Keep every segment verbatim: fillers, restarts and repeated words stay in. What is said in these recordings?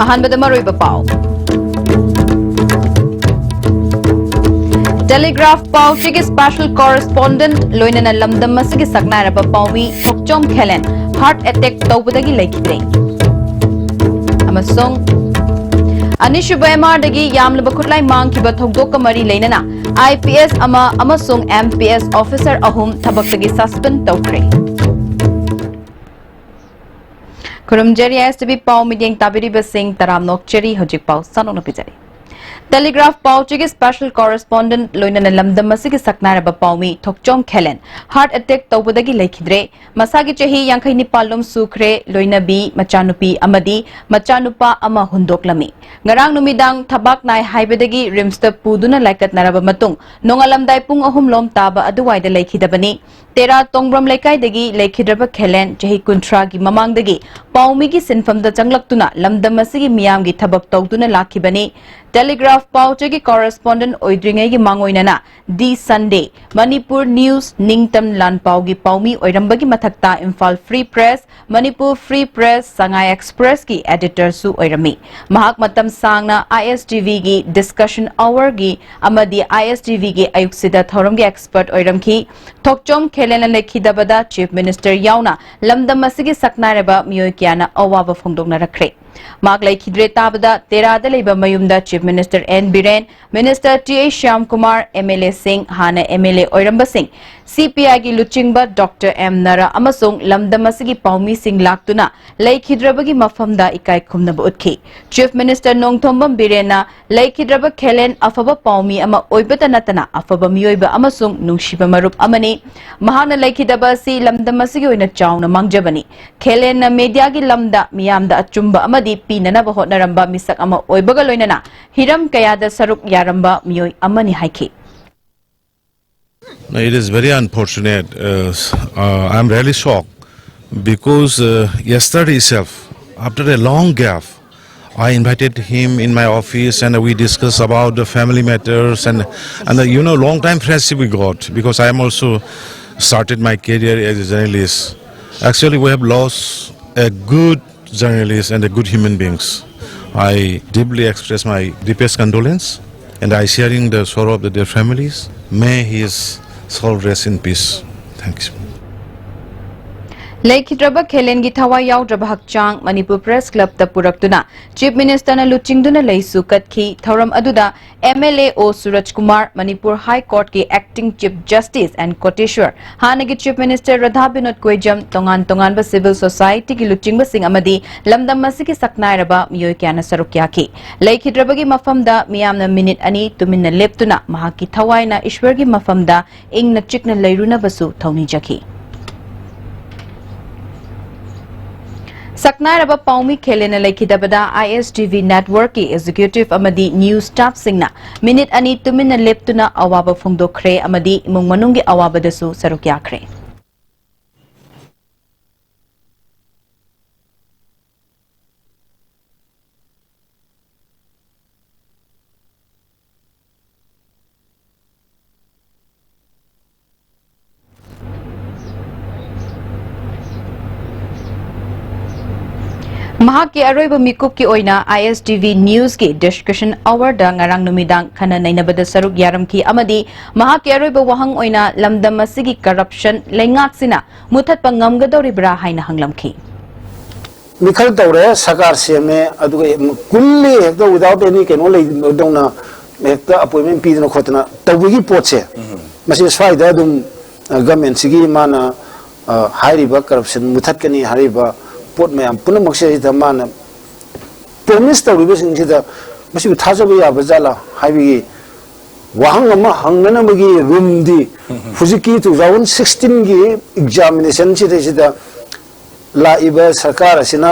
ꯑꯍꯥꯟꯕꯗ ꯃꯔꯨꯑꯣꯏꯕ ꯄꯥꯎ꯫ ꯇꯦꯂꯤꯒ꯭ꯔꯥꯐ ꯄꯥꯎ ꯆꯦꯒꯤ ꯁ꯭ꯄꯦꯁꯦꯜ ꯀꯣꯔꯦꯁꯄꯣꯟꯗꯦꯟꯠ ꯂꯣꯏꯅꯅ ꯂꯝꯗꯝ ꯑꯁꯤꯒꯤ ꯁꯛꯅꯥꯏꯔꯕ ꯄꯥꯎꯃꯤ ꯊꯣꯛꯆꯣꯝ ꯈꯦꯂꯦꯟ ꯍꯥꯔꯠ ꯑꯦꯇꯦꯛ ꯇꯧꯕꯗꯒꯤ ꯂꯩꯈꯤꯗ꯭ꯔꯦ꯫ ꯑꯃꯁꯨꯡ ꯑꯅꯤꯁꯨꯕ ꯑꯦꯝ ꯑꯥꯔꯗꯒꯤ ꯌꯥꯝꯂꯕ ꯈꯨꯠꯂꯥꯏ ꯃꯥꯡꯈꯤꯕ ꯊꯧꯗꯣꯛꯀ ꯃꯔꯤ ꯂꯩꯅꯅ ꯑꯥꯏ ꯄꯤ ꯑꯦꯁ ꯑꯃ ꯑꯃꯁꯨꯡ ꯑꯦꯝ ꯄꯤ ꯑꯦꯁ ꯑꯣꯐꯤꯁꯔ ꯑꯍꯨꯝ ꯊꯕꯛꯇꯒꯤ ꯁꯁꯄꯦꯟ ꯇꯧꯈ꯭ꯔꯦ꯫ ꯈꯨꯔꯨꯝꯖꯔꯤ ꯑꯦꯁ ꯇꯤ ꯚꯤ ꯄꯥꯎ ꯃꯤꯠꯌꯦꯡ ꯇꯥꯕꯤꯔꯤꯕꯁꯤꯡ ꯇꯔꯥꯝꯅ ꯑꯣꯛꯆꯔꯤ꯫ ꯍꯧꯖꯤꯛ ꯄꯥꯎ ꯁꯟꯗꯣꯛꯅ ꯄꯤꯖꯔꯤ꯫ ꯇꯦꯂꯤꯒ꯭ꯔꯥꯐ ꯄꯥꯎ ꯆꯦꯒꯤ ꯁ꯭ꯄꯦꯁꯦꯜ ꯀꯣꯔꯦꯁꯄꯣꯟꯗꯦꯟꯠ ꯂꯣꯏꯅꯅ ꯂꯝꯗꯝ ꯑꯁꯤꯒꯤ ꯁꯛꯅꯥꯏꯔꯕ ꯄꯥꯎꯃꯤ ꯊꯣꯛꯆꯣꯝ ꯈꯦꯂꯦꯟ ꯍꯥꯔꯠ ꯑꯦꯇꯦꯛ ꯇꯧꯕꯗꯒꯤ ꯂꯩꯈꯤꯗ꯭ꯔꯦ꯫ ꯃꯁꯥꯒꯤ ꯆꯍꯤ ꯌꯥꯡꯈꯩ ꯅꯤꯄꯥꯜ ꯂꯣꯝ ꯁꯨꯈ꯭ꯔꯦ꯫ ꯂꯣꯏꯅꯕꯤ, ꯃꯆꯥꯅꯨꯄꯤ ꯑꯃꯗꯤ ꯃꯆꯥꯅꯨꯄꯥ ꯑꯃ ꯍꯨꯟꯗꯣꯛꯂꯝꯃꯤ꯫ ꯉꯔꯥꯡ ꯅꯨꯃꯤꯗꯥꯡ ꯊꯕꯥꯛ ꯅꯥꯏ ꯍꯥꯏꯕꯗꯒꯤ ꯔꯤꯝꯁꯇ ꯄꯨꯗꯨꯅ ꯂꯥꯏꯀꯠꯅꯔꯕ ꯃꯇꯨꯡ ꯅꯣꯡꯉꯥꯜꯂꯝꯗꯥꯏ ꯄꯨꯡ ꯑꯍꯨꯝ ꯂꯣꯝ ꯇꯥꯕ ꯑꯗꯨꯋꯥꯏꯗ ꯂꯩꯈꯤꯗꯕꯅꯤ꯫ ꯇꯦꯔꯥ ꯇꯣꯡꯕ꯭ꯔꯝ ꯂꯩꯀꯥꯏꯗꯒꯤ ꯂꯩꯈꯤꯗ꯭ꯔꯕ ꯈꯦꯂꯦꯟ ꯆꯍꯤ ꯀꯨꯟꯊ꯭ꯔꯥꯒꯤ ꯃꯃꯥꯡꯗꯒꯤ ꯄꯥꯎꯃꯤꯒꯤ ꯁꯤꯟꯐꯝꯗ ꯆꯪꯂꯛꯇꯨꯅ ꯂꯝꯗꯝ ꯑꯁꯤꯒꯤ ꯃꯤꯌꯥꯝꯒꯤ ꯊꯕꯛ ꯇꯧꯗꯨꯅ ꯂꯥꯛꯈꯤꯕꯅꯤ꯫ ꯇꯦꯂꯤꯒ꯭ꯔꯥꯐ ꯄꯥꯎ ꯆꯦꯒꯤ ꯀꯣꯔꯦꯁꯄꯣꯟꯗꯦꯟꯠ ꯑꯣꯏꯗ꯭ꯔꯤꯉꯩꯒꯤ ꯃꯥꯡꯑꯣꯏꯅꯅ ꯗꯤ ꯁꯟꯗꯦ, ꯃꯅꯤꯄꯨꯔ ꯅ꯭ꯌꯨꯁ, ꯅꯤꯡꯇꯝ ꯂꯥꯟꯄꯥꯎꯒꯤ ꯄꯥꯎꯃꯤ ꯑꯣꯏꯔꯝꯕꯒꯤ ꯃꯊꯛꯇ Imphal free press, Manipur free press, Sangai ꯑꯦꯛꯁꯄ꯭ꯔꯦꯁꯀꯤ ꯑꯦꯗꯤꯇꯔꯁꯨ ꯑꯣꯏꯔꯝꯃꯤ꯫ ꯃꯍꯥꯛ ꯃꯇꯝ ꯁꯥꯡꯅ ꯑꯥꯏ ꯑꯦꯁ ꯇꯤ ꯚꯤꯒꯤ ꯗꯤꯁꯀꯁꯟ ꯑꯋꯥꯔꯒꯤ ꯑꯃꯗꯤ ꯑꯥꯏ ꯑꯦꯁ ꯇꯤ ꯚꯤꯒꯤ ꯑꯌꯨꯛꯁꯤꯗ ꯊꯧꯔꯝꯒꯤ ꯑꯦꯛꯁꯄꯔꯠ ꯑꯣꯏꯔꯝꯈꯤ꯫ ꯊꯣꯛꯆꯣꯝ ꯈꯦꯂꯦꯟꯅ ꯂꯩꯈꯤꯗꯕꯗ ꯆꯤꯐ ꯃꯤꯅꯤꯁꯇꯔ ꯌꯥꯎꯅ ꯂꯝꯗꯝ ꯑꯁꯤꯒꯤ ꯁꯛꯅꯥꯏꯔꯕ ꯃꯤꯑꯣꯏ ꯀꯌꯥꯅ ꯑꯋꯥꯕ ꯐꯣꯡꯗꯣꯛꯅꯔꯛꯈ꯭ꯔꯦ꯫ ꯃꯍꯥꯛ ꯂꯩꯈꯤꯗ꯭ꯔꯦ ꯇꯥꯕꯗ ꯇꯦꯔꯥꯗ ꯂꯩꯕ ꯃꯌꯨꯝꯗ chief minister N Biren, minister T H Shyamkumar, M L ꯑꯦꯁꯤꯡ, ꯍꯥꯟꯅ ꯑꯦꯝ ꯑꯦꯜ ꯑꯦ ꯑꯣꯏꯔꯝꯕꯁꯤꯡ, ꯁꯤ ꯄꯤ ꯑꯥꯏꯒꯤ ꯂꯨꯆꯤꯡꯕ ꯗꯣꯛꯇꯔ ꯑꯦꯝ ꯅꯔꯥ ꯑꯃꯁꯨꯡ ꯂꯝꯗꯝ ꯑꯁꯤꯒꯤ ꯄꯥꯎꯃꯤꯁꯤꯡ ꯂꯥꯛꯇꯨꯅ ꯂꯩꯈꯤꯗ꯭ꯔꯕꯒꯤ ꯃꯐꯝꯗ ꯏꯀꯥꯏ ꯈꯨꯝꯅꯕ ꯎꯠꯈꯤ꯫ ꯆꯤꯐ ꯃꯤꯅꯤꯁꯇꯔ ꯅꯣꯡꯊꯣꯝꯕꯝ ꯕꯤꯔꯦꯟꯅ ꯂꯩꯈꯤꯗ꯭ꯔꯕ ꯈꯦꯂꯦꯟ ꯑꯐꯕ ꯄꯥꯎꯃꯤ ꯑꯃ ꯑꯣꯏꯕꯇ ꯅꯠꯇꯅ ꯑꯐꯕ ꯃꯤꯑꯣꯏꯕ ꯑꯃꯁꯨꯡ ꯅꯨꯡꯁꯤꯕ ꯃꯔꯨꯞ ꯑꯃꯅꯤ꯫ ꯃꯍꯥꯛꯅ ꯂꯩꯈꯤꯗꯕ ꯑꯁꯤ ꯂꯝꯗꯝ ꯑꯁꯤꯒꯤ ꯑꯣꯏꯅ ꯆꯥꯎꯅ ꯃꯥꯡꯖꯕꯅꯤ꯫ ꯈꯦꯂꯦꯟꯅ ꯃꯤꯗꯤꯌꯥꯒꯤ ꯂꯝꯗ ꯃꯤꯌꯥꯝꯗ ꯑꯆꯨꯝꯕ ꯑꯃꯗꯤ ꯄꯤꯅꯅꯕ ꯍꯣꯠꯅꯔꯝꯕ ꯃꯤꯁꯛ ꯑꯃ ꯑꯣꯏꯕꯒ ꯂꯣꯏꯅꯅ ꯍꯤꯔꯝ ꯀꯌꯥꯗ ꯁꯔꯨꯛ ꯌꯥꯔꯝꯕ ꯃꯤꯑꯣꯏ ꯑꯃꯅꯤ ꯍꯥꯏꯈꯤ꯫ It is very unfortunate. Uh, uh, I'm really shocked because uh, yesterday itself, after a long gap, I invited him in my office and we discussed about the family matters and and uh, you know, long time friendship we got because I am also started my career as a journalist. Actually, we have lost a good journalist and a good human beings. I deeply express my deepest condolence and I sharing the sorrow of the, their families. May his soul rest in peace. Thank you. ꯂꯩꯈꯤꯗ꯭ꯔꯕ ꯈꯦꯂꯦꯟꯒꯤ ꯊꯋꯥꯏ ꯌꯥꯎꯗ꯭ꯔꯕ ꯍꯛꯆꯥꯡ Manipur press ꯀ꯭ꯂꯕꯇ ꯄꯨꯔꯛꯇꯨꯅ chief ꯃꯤꯅꯤꯁꯇꯔꯅ ꯂꯨꯆꯤꯡꯗꯨꯅ ꯂꯩꯁꯨ ꯀꯠꯈꯤ꯫ ꯊꯧꯔꯝ ꯑꯗꯨꯗ M L A ꯑꯣ ꯁꯨꯔꯖ ꯀꯨꯃꯥꯔ, ꯃꯅꯤꯄꯨꯔ ꯍꯥꯏ ꯀꯣꯔꯠꯀꯤ acting chief justice and ꯀꯣꯇꯦꯁ꯭ꯋꯔ, ꯍꯥꯟꯅꯒꯤ chief minister Radha Vinod ꯀꯣꯏꯖꯝ, ꯇꯣꯉꯥꯟ ꯇꯣꯉꯥꯟꯕ ꯁꯤꯚꯤꯜ ꯁꯣꯁꯥꯏꯇꯤꯒꯤ ꯂꯨꯆꯤꯡꯕꯁꯤꯡ ꯑꯃꯗꯤ ꯂꯝꯗꯝ ꯑꯁꯤꯒꯤ ꯁꯛꯅꯥꯏꯔꯕ ꯃꯤꯑꯣꯏ ꯀꯌꯥꯅ ꯁꯔꯨꯛ ꯌꯥꯈꯤ꯫ ꯂꯩꯈꯤꯗ꯭ꯔꯕꯒꯤ ꯃꯐꯝꯗ ꯃꯤꯌꯥꯝꯅ ꯃꯤꯅꯤꯠ ꯑꯅꯤ ꯇꯨꯃꯤꯟꯅ ꯂꯦꯞꯇꯨꯅ ꯃꯍꯥꯛꯀꯤ ꯊꯋꯥꯏꯅ ꯏꯁ꯭ꯋꯔꯒꯤ ꯃꯐꯝꯗ ꯏꯪꯅ ꯆꯤꯛꯅ ꯂꯩꯔꯨꯅꯕꯁꯨ ꯊꯧꯅꯤꯖꯈꯤ꯫ ꯁꯛꯅꯥꯏꯔꯕ ꯄꯥꯎꯃꯤ ꯈꯦꯂꯦꯟꯅ ꯂꯩꯈꯤꯗꯕꯗ ꯑꯥꯏ ꯑꯦꯁ ꯇꯤ ꯚꯤ ꯅꯦꯠꯋꯔꯛꯀꯤ ꯑꯦꯛꯖꯤꯀ꯭ꯌꯨꯇꯤꯚ ꯑꯃꯗꯤ ꯅ꯭ꯌꯨꯁ ꯁ꯭ꯇꯥꯐꯁꯤꯡꯅ ꯃꯤꯅꯤꯠ ꯑꯅꯤ ꯇꯨꯃꯤꯟꯅ ꯂꯦꯞꯇꯨꯅ ꯑꯋꯥꯕ ꯐꯣꯡꯗꯣꯛꯈ꯭ꯔꯦ ꯑꯃꯗꯤ ꯏꯃꯨꯡ ꯃꯅꯨꯡꯒꯤ ꯑꯋꯥꯕꯗꯁꯨ ꯁꯔꯨꯛ ꯌꯥꯈ꯭ꯔꯦ꯫ ꯃꯍꯥꯛꯀꯤ ꯑꯔꯣꯏꯕ ꯃꯤꯀꯨꯞꯀꯤ ꯑꯣꯏꯅ ꯑꯥꯏ ꯑꯦꯁ ꯇꯤ ꯚꯤ ꯅ꯭ꯌꯨꯁꯀꯤ ꯗꯤꯁꯀꯁꯟ ꯑꯋꯔꯗ ꯉꯔꯥꯡ ꯅꯨꯃꯤꯗꯥꯡ ꯈꯟꯅ ꯅꯩꯅꯕꯗ ꯁꯔꯨꯛ ꯌꯥꯔꯝꯈꯤ ꯑꯃꯗꯤ ꯃꯍꯥꯛꯀꯤ ꯑꯔꯣꯏꯕ ꯋꯥꯍꯪ ꯑꯣꯏꯅ ꯂꯝꯗꯝ ꯑꯁꯤꯒꯤ ꯀꯔꯞꯁꯟ ꯂꯩꯉꯥꯛꯁꯤꯅ ꯃꯨꯊꯠꯄ ꯉꯝꯒꯗꯧꯔꯤꯕ꯭ꯔꯥ ꯍꯥꯏꯅ ꯍꯪꯂꯝꯈꯤ꯫ ꯃꯤꯈꯜ ꯇꯧꯔꯦ, ꯁꯔꯀꯥꯔ ꯁꯦꯝꯃꯦ, ꯑꯗꯨꯒ ꯀꯨꯜꯂꯤ ꯍꯦꯛꯇ without any ꯀꯩꯅꯣ ꯂꯩꯗꯧꯅ ꯍꯦꯛꯇ ꯑꯦꯄꯣꯏꯟꯃꯦꯟ ꯄꯤꯗꯅ ꯈꯣꯠꯇꯅ ꯇꯧꯕꯒꯤ ꯄꯣꯠꯁꯦ, ꯎꯝ꯫ ꯃꯁꯤ ꯁ꯭ꯋꯥꯏꯗ ꯑꯗꯨꯝ, ꯑ, ꯒꯃꯦꯟꯁꯤꯒꯤ ꯃꯥꯅ, ꯑ, ꯍꯥꯏꯔꯤꯕ ꯀꯔꯞꯁꯟ ꯃꯨꯊꯠꯀꯅꯤ ꯍꯥꯏꯔꯤꯕ ꯄꯣꯠ ꯃꯌꯥꯝ ꯄꯨꯝꯅꯃꯛꯁꯦ ꯁꯤꯗ ꯃꯥꯅ ꯄ꯭ꯔꯣꯃꯤꯁ ꯇꯧꯔꯤꯕꯁꯤꯡꯁꯤꯗ ꯃꯁꯤꯕꯨ ꯊꯥꯖꯕ ꯌꯥꯕ ꯖꯥꯠꯂꯥ ꯍꯥꯏꯕꯒꯤ ꯋꯥꯍꯪ ꯑꯃ ꯍꯪꯅꯅꯕꯒꯤ ꯔꯨꯝꯗꯤ ꯎꯝ, ꯎꯝ꯫ ꯍꯧꯖꯤꯛꯀꯤ two thousand sixteen ꯒꯤ ꯑꯦꯛꯖꯥꯃꯤꯅꯦꯁꯟ ꯁꯤꯗꯩꯁꯤꯗ ꯂꯥꯛꯏꯕ ꯁꯔꯀꯥꯔ ꯑꯁꯤꯅ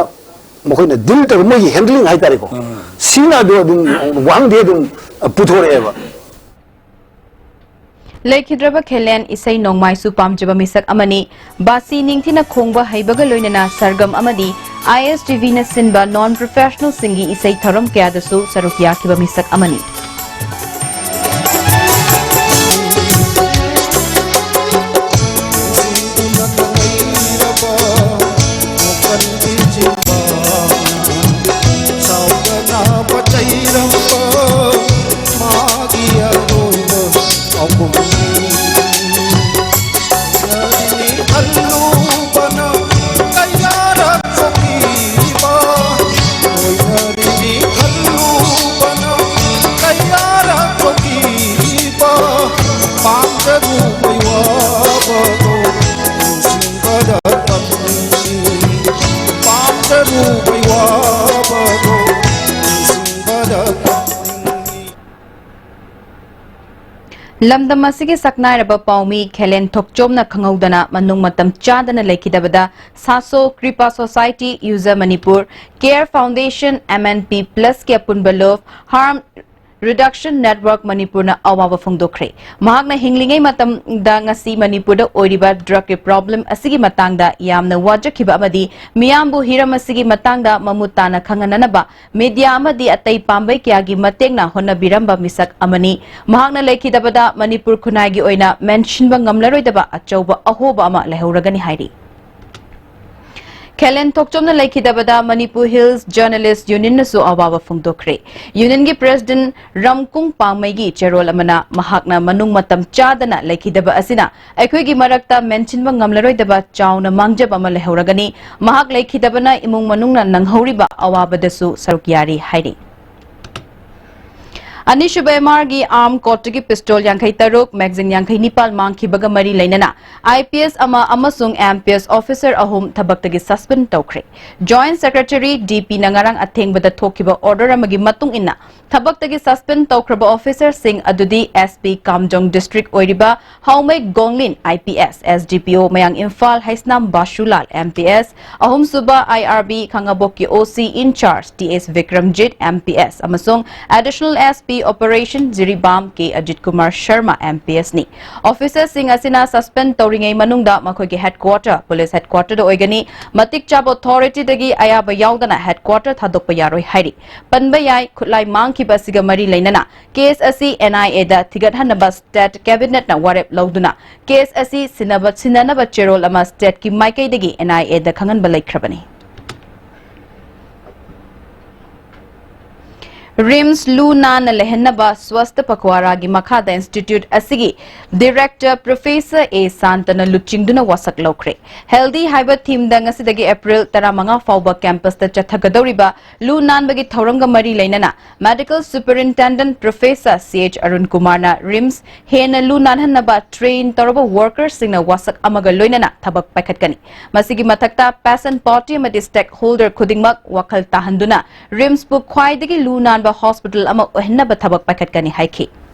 ꯃꯈꯣꯏꯅ ꯗꯤꯜ ꯇꯧꯔꯤ, ꯃꯣꯏꯒꯤ ꯍꯦꯟꯗꯂꯤꯡ ꯍꯥꯏꯇꯥꯔꯦꯀꯣ, ꯎꯝ꯫ ꯁꯤꯅ ꯑꯗꯨ ꯑꯗꯨꯝ ꯋꯥꯍꯪꯗꯤ ꯑꯗꯨꯝ ꯄꯨꯊꯣꯔꯛꯑꯦꯕ꯫ ꯂꯩꯈꯤꯗ꯭ꯔꯕ ꯈꯦꯂꯦꯟ ꯏꯁꯩ ꯅꯣꯡꯃꯥꯏꯁꯨ ꯄꯥꯝꯖꯕ ꯃꯤꯁꯛ ꯑꯃꯅꯤ꯫ ꯕꯥꯁꯤ ꯅꯤꯡꯊꯤꯅ ꯈꯣꯡꯕ ꯍꯩꯕꯒ ꯂꯣꯏꯅꯅ ꯁꯔꯒꯝ ꯑꯃꯗꯤ ꯑꯥꯏ ꯑꯦꯁ ꯇꯤ ꯚꯤꯅ ꯁꯤꯟꯕ ꯅꯣꯟ ꯄ꯭ꯔꯣꯐꯦꯁꯅꯦꯜꯁꯤꯡꯒꯤ ꯏꯁꯩ ꯊꯧꯔꯝ ꯀꯌꯥꯗꯁꯨ ꯁꯔꯨꯛ ꯌꯥꯈꯤꯕ ꯃꯤꯁꯛ ꯑꯃꯅꯤ꯫ ꯂꯝꯗꯝ ꯑꯁꯤꯒꯤ ꯁꯛꯅꯥꯏꯔꯕ ꯄꯥꯎꯃꯤ ꯈꯦꯂꯦꯟ ꯊꯣꯛꯆꯣꯝꯅ ꯈꯪꯍꯧꯗꯅ ꯃꯅꯨꯡ ꯃꯇꯝ ꯆꯥꯗꯅ ꯂꯩꯈꯤꯗꯕꯗ Sasho Kripa society user Manipur, care foundation, M N P ꯄ꯭ꯂꯁꯀꯤ ꯑꯄꯨꯟꯕ ꯂꯨꯞ, ꯍꯥꯔꯝ ꯔꯤꯗꯛꯁꯟ ꯅꯦꯠꯋꯔꯛ ꯃꯅꯤꯄꯨꯔꯅ ꯑꯋꯥꯕ ꯐꯣꯡꯗꯣꯛꯈ꯭ꯔꯦ꯫ ꯃꯍꯥꯛꯅ ꯍꯤꯡꯂꯤꯉꯩ ꯃꯇꯝꯗ ꯉꯁꯤ ꯃꯅꯤꯄꯨꯔꯗ ꯑꯣꯏꯔꯤꯕ ꯗ꯭ꯔꯒꯀꯤ ꯄ꯭ꯔꯣꯕ꯭ꯂꯦꯝ ꯑꯁꯤꯒꯤ ꯃꯇꯥꯡꯗ ꯌꯥꯝꯅ ꯋꯥꯖꯈꯤꯕ ꯑꯃꯗꯤ ꯃꯤꯌꯥꯝꯕꯨ ꯍꯤꯔꯝ ꯑꯁꯤꯒꯤ ꯃꯇꯥꯡꯗ ꯃꯃꯨꯠ ꯇꯥꯅ ꯈꯪꯍꯟꯅꯅꯕ ꯃꯤꯗꯤꯌꯥ ꯑꯃꯗꯤ ꯑꯇꯩ ꯄꯥꯝꯕꯩ ꯀꯌꯥꯒꯤ ꯃꯇꯦꯡꯅ ꯍꯣꯠꯅꯕꯤꯔꯝꯕ ꯃꯤꯁꯛ ꯑꯃꯅꯤ꯫ ꯃꯍꯥꯛꯅ ꯂꯩꯈꯤꯗꯕꯗ ꯃꯅꯤꯄꯨꯔ ꯈꯨꯟꯅꯥꯏꯒꯤ ꯑꯣꯏꯅ ꯃꯦꯟꯁꯤꯟꯕ ꯉꯝꯂꯔꯣꯏꯗꯕ ꯑꯆꯧꯕ ꯑꯍꯣꯕ ꯑꯃ ꯂꯩꯍꯧꯔꯒꯅꯤ ꯍꯥꯏꯔꯤ꯫ ꯈꯦꯂꯦꯟ ꯊꯣꯛꯆꯣꯝꯅ ꯂꯩꯈꯤꯗꯕꯗ ꯃꯅꯤꯄꯨꯔ ꯍꯤꯜꯁ ꯖꯔꯅꯦꯂꯤꯁ ꯌꯨꯅꯤꯌꯟꯅꯁꯨ ꯑꯋꯥꯕ ꯐꯣꯡꯗꯣꯛꯈ꯭ꯔꯦ꯫ ꯌꯨꯅꯤꯌꯟꯒꯤ ꯄ꯭ꯔꯦꯁꯤꯗꯦꯟꯠ ꯔꯝꯀꯨꯡ ꯄꯥꯡꯃꯩꯒꯤ ꯆꯦꯔꯣꯜ ꯑꯃꯅ ꯃꯍꯥꯛꯅ ꯃꯅꯨꯡ ꯃꯇꯝ ꯆꯥꯗꯅ ꯂꯩꯈꯤꯗꯕ ꯑꯁꯤꯅ ꯑꯩꯈꯣꯏꯒꯤ ꯃꯔꯛꯇ ꯃꯦꯟꯁꯤꯟꯕ ꯉꯝꯂꯔꯣꯏꯗꯕ ꯆꯥꯎꯅ ꯃꯥꯡꯖꯕ ꯑꯃ ꯂꯩꯍꯧꯔꯒꯅꯤ꯫ ꯃꯍꯥꯛ ꯂꯩꯈꯤꯗꯕꯅ ꯏꯃꯨꯡ ꯃꯅꯨꯡꯅ ꯅꯪꯍꯧꯔꯤꯕ ꯑꯋꯥꯕꯗꯁꯨ ꯁꯔꯨꯛ ꯌꯥꯔꯤ ꯍꯥꯏꯔꯤ꯫ ꯑꯅꯤꯁꯨꯕ ꯑꯦꯝ ꯑꯥꯔꯒꯤ ꯑꯥꯔꯝ ꯀꯣꯔꯠꯇꯒꯤ ꯄꯤꯁꯇꯣꯜ ꯌꯥꯡꯈꯩ ꯇꯔꯨꯛ, ꯃꯦꯒꯥꯖꯤꯟ ꯌꯥꯡꯈꯩ ꯅꯤꯄꯥꯜ ꯃꯥꯡꯈꯤꯕꯒ ꯃꯔꯤ ꯂꯩꯅꯅ ꯑꯥꯏ ꯄꯤ ꯑꯦꯁ ꯑꯃ ꯑꯃꯁꯨꯡ ꯑꯦꯝ ꯄꯤ ꯑꯦꯁ ꯑꯣꯐꯤꯁꯔ ꯑꯍꯨꯝ ꯊꯕꯛꯇꯒꯤ ꯁꯁꯄꯦꯟ ꯇꯧꯈ꯭ꯔꯦ꯫ ꯖꯣꯏꯟꯠ ꯁꯦꯀ꯭ꯔꯦꯇꯔꯤ ꯗꯤ ꯄꯤꯅ ꯉꯔꯥꯡ ꯑꯊꯦꯡꯕꯗ ꯊꯣꯛꯈꯤꯕ ꯑꯣꯔꯗꯔ ꯑꯃꯒꯤ ꯃꯇꯨꯡ ꯏꯟꯅ ꯊꯕꯛꯇꯒꯤ ꯁꯁꯄꯦꯟ ꯇꯧꯈ꯭ꯔꯕ ꯑꯣꯐꯤꯁꯔꯁꯤꯡ ꯑꯗꯨꯗꯤ ꯑꯦꯁ ꯄꯤ ꯀꯥꯝꯖꯣꯡ ꯗꯤꯁꯇ꯭ꯔꯤꯛ ꯑꯣꯏꯔꯤꯕ ꯍꯥꯎꯃꯩ ꯒꯣꯡꯂꯤꯟ I P S, S D ꯄꯤ ꯑꯣ ꯃꯌꯥꯡ ꯏꯝꯐꯥꯜ ꯍꯩꯁꯅꯥꯝ ꯕꯥꯁꯨꯂꯥꯜ ꯑꯦꯝ ꯄꯤ ꯑꯦꯁ, ꯑꯍꯨꯝꯁꯨꯕ ꯑꯥꯏ ꯑꯥꯔ ꯕꯤ ꯈꯥꯉꯕꯣꯛꯀꯤ O C in charge T S Bikramjit M P S ꯑꯃꯁꯨꯡ additional S P operation Jiribam K Ajit Kumar Sarma M P ꯑꯦꯁꯅꯤ꯫ ꯑꯣꯐꯤꯁꯔꯁꯤꯡ ꯑꯁꯤꯅ ꯁꯁꯄꯦꯟ ꯇꯧꯔꯤꯉꯩ ꯃꯅꯨꯡꯗ ꯃꯈꯣꯏꯒꯤ ꯍꯦꯗꯀ꯭ꯋꯥꯇꯔ, ꯄꯨꯂꯤꯁ ꯍꯦꯗꯀ꯭ꯋꯥꯇꯔꯗ ꯑꯣꯏꯒꯅꯤ꯫ ꯃꯇꯤꯛ ꯆꯥꯕ ꯑꯣꯊꯣꯔꯤꯇꯤꯗꯒꯤ ꯑꯌꯥꯕ ꯌꯥꯎꯗꯅ ꯍꯦꯗꯀ꯭ꯋꯥꯇꯔ ꯊꯥꯗꯣꯛꯄ ꯌꯥꯔꯣꯏ ꯍꯥꯏꯔꯤ꯫ ꯄꯟꯕ ꯌꯥꯏ, ꯈꯨꯠꯂꯥꯏ ꯃꯥꯡꯈꯤꯕ ꯑꯁꯤꯒ ꯃꯔꯤ ꯂꯩꯅꯅ ꯀꯦꯁ ꯑꯁꯤ ꯑꯦꯟ ꯑꯥꯏ ꯑꯦꯗ ꯊꯤꯒꯠꯍꯟꯅꯕ ꯁ꯭ꯇꯦꯠ ꯀꯦꯕꯤꯅꯦꯠꯅ ꯋꯥꯔꯦꯞ ꯂꯧꯗꯨꯅ ꯀꯦꯁ ꯑꯁꯤ ꯁꯤꯟꯅꯕ, ꯁꯤꯟꯅꯅꯕ ꯆꯦꯔꯣꯜ ꯑꯃ ꯁ꯭ꯇꯦꯠꯀꯤ ꯃꯥꯏꯀꯩꯗꯒꯤ ꯑꯦꯟ ꯑꯥꯏ ꯑꯦꯗ ꯈꯪꯍꯟꯕ ꯂꯩꯈ꯭ꯔꯕꯅꯤ꯫ ꯔꯤꯝꯁ ꯂꯨ ꯅꯥꯟꯅ ꯂꯩꯍꯟꯅꯕ ꯁ꯭ꯋꯁꯊ ꯄꯈ꯭ꯋꯥꯔꯥꯒꯤ ꯃꯈꯥꯗ ꯏꯟꯁꯇꯤꯇ꯭ꯌꯨꯠ ꯑꯁꯤꯒꯤ ꯗꯤꯔꯦꯛꯇꯔ ꯄ꯭ꯔꯣꯐꯦꯁꯔ ꯑꯦ ꯁꯥꯟꯇꯅ ꯂꯨꯆꯤꯡꯗꯨꯅ ꯋꯥꯁꯛ ꯂꯧꯈ꯭ꯔꯦ꯫ ꯍꯦꯜꯗꯤ ꯍꯥꯏꯕ ꯊꯤꯝꯗ ꯉꯁꯤꯗꯒꯤ ꯑꯦꯄ꯭ꯔꯤꯜ ꯇꯔꯥꯃꯉꯥ ꯐꯥꯎꯕ ꯀꯦꯝꯄꯁꯇ ꯆꯠꯊꯒꯗꯧꯔꯤꯕ ꯂꯨ ꯅꯥꯟꯕꯒꯤ ꯊꯧꯔꯝꯒ ꯃꯔꯤ ꯂꯩꯅꯅ ꯃꯦꯗꯤꯀꯦꯜ ꯁꯨꯄꯔꯤꯟꯇꯦꯟꯗꯦꯟꯠ ꯄ꯭ꯔꯣꯐꯦꯁꯔ ꯁꯤ ꯑꯦꯆ ꯑꯔꯨꯟ ꯀꯨꯃꯥꯔꯅ ꯔꯤꯝꯁ ꯍꯦꯟꯅ ꯂꯨ ꯅꯥꯟꯍꯟꯅꯕ ꯇ꯭ꯔꯦꯟ ꯇꯧꯔꯕ ꯋꯥꯔꯀꯔꯁꯤꯡꯅ ꯋꯥꯁꯛ ꯑꯃꯒ ꯂꯣꯏꯅꯅ ꯊꯕꯛ ꯄꯥꯏꯈꯠꯀꯅꯤ꯫ ꯃꯁꯤꯒꯤ ꯃꯊꯛꯇ ꯄꯦꯁꯦꯟꯠ ꯄꯥꯔꯇꯤ ꯑꯃꯗꯤ ꯁ꯭ꯇꯦꯛꯍꯣꯜꯗꯔ ꯈꯨꯗꯤꯡꯃꯛ ꯋꯥꯈꯜ ꯇꯥꯍꯟꯗꯨꯅ ꯔꯤꯝꯁꯄꯨ ꯈ꯭ꯋꯥꯏꯗꯒꯤ ꯂꯨ ꯅꯥꯟꯕ ꯍꯣꯁꯄꯤꯇꯥꯜ ꯑꯃ ꯑꯣꯏꯍꯟꯅꯕ ꯊꯕꯛ ꯄꯥꯏꯈꯠꯀꯅꯤ ꯍꯥꯏꯈꯤ꯫